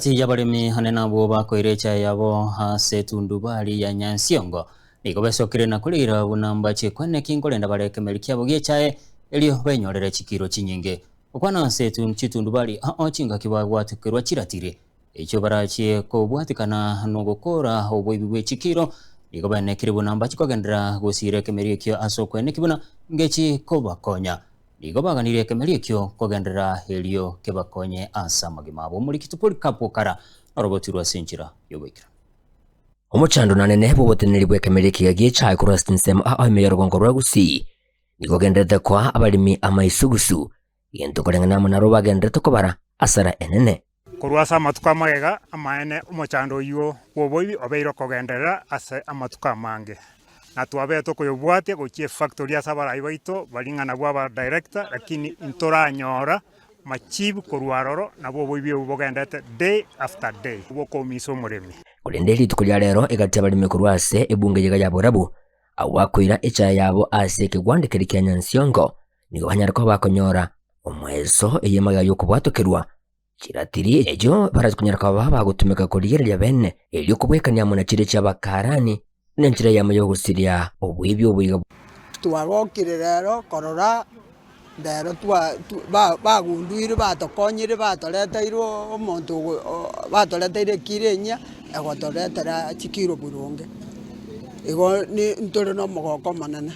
Gati y'abaremi ane nabwo bakoira echae yabo ase etundubari ya Nyansiongo, nigo besokire na koreira buna mbachie kweneki nkorenda bare ekemeri kiabo gi'echae, erio benyorere chikiro chinyinge. Gokwana ase chitundubari ao chingaki bagwatokerwa chiratiri, echio barachie kobwatikana nogokora oboibi bwe chikiro, nigo baenekire buna mbachie kogenderera gosiira ekemeri ekio ase okweneki buna ngechi kobakonya. Nigo baganirie ekemeri ekio kogenderera erio kebakonye ase amagima abo. Omoriki Polycarp Okara norobotirwe ase enchera y'oboikeranu. Omochando nanene bw'oboteneneri bw'ekemeri ekiya gi'echae korwa ase chinsemo ao ime y'orogongo rwa Gusii nigo ogendererete koa abaremi amaisugusu, egento koreng'ana amo naro bagendererete kobara asara enene. Korwa ase amatuko amagega amaene omochando oyio bw'oboibi obeire okogenderera ase amatuko amange, na twabete okoyobwatia gochia efactory ase abarai baito baria ng'a nabwo aba director lakini ntoranyora machibu korwa aroro nabwo oboibi obo bogendete day after day bokoumisa omoremi. Korende rituko ria rero egati abaremi korwa ase ebunge eyega ya Borabu, abwo bakoira echae yabo ase ekegwanda keria kia Nyansiongo, nigo banyare koba bakonyora omoeso eye magega y'okobwatokerwa Chiratiri echio barache konyara koba bagotumeka korigereria bene, erio kobwekania amo na chiria chi'Abakarani, nenchera eyemo y'ogosiria oboibi oboiga. Twagokire rero korora rero twa ba bagunduire batokonyire batoreteire omonto ogo batoreteire ekiro enyia egotoretera chikiro boronge. Igo ni ntore na omogoko omonene,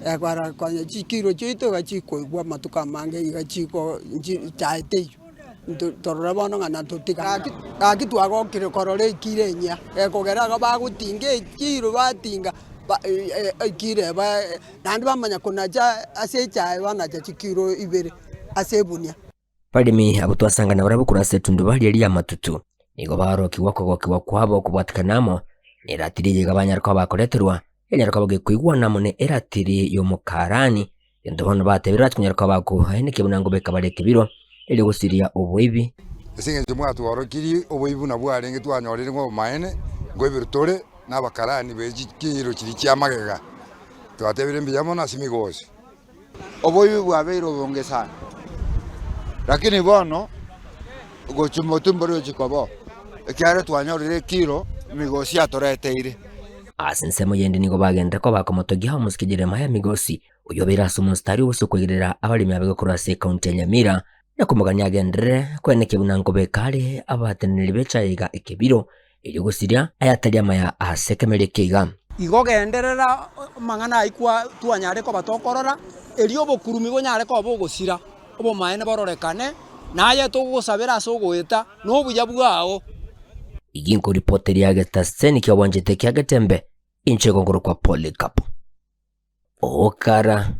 ekero konya chikiro chiaito iga chikoigwa amatuko amange iga chiko nchi chaye teiyo. Torore bono ng'a natotiga. Gaki gaki twagokire korora ekiro enyia, gekogera iga bagotinga ekiro batinga ba ekiro eba naende bamanya konacha ase echae banacha chikiro ibere ase ebunia. Baremi abwo twasangana barabwo korwa ase etundubari eria y'amatutu, nigo barokigwa okogokigwa kwabo okobwatekana amo neratiri eye iga banyare koba bakoreterwa, enyare koba gekoigwana amo ne eratiri y'omokarani, Gento bono batebire bache konyara koba bakoeneki buna ngobeka bare ekebiro, erio gosiria oboibi. Ase engencho mwatworokirie oboibi buna bwarenge twanyorire ng'a obomaene, nkoiberwa tore nabakarani be chikiiro chiria chia magega. Twatebire mbuya mono ase emigosi. Oboibi bwabeire obonge sana, lakini bono gochia motwe mbori gochia koba oo, ekiagera twanyorire ekiro emigosi yatoreteire. Ase ensemo yende nigo bagenderera koba bakomotogia omosike Jeremiah Migosi, oyio obeire ase omositari obosio koigerera abaremi abege korwa ase ekaunti ya Nyamira, na komogania agenderere koenekia buna nkobeka are abateneneri b'echaye iga ekebiro, erio gosiria ayatari amaya ase ekemeri eke iga. Igo genderera amang'ana ayio kwa twanyare koba tokorora, erio obokurumi bonyare koba bogosira, obomaene bororekane, na aye togogosabera ase ogoeta, na obuya bwao. Igi nkoripoteria getaseni ki'obwanchete kia Getembe, inche igo nkorokwa Polycarp. Okara.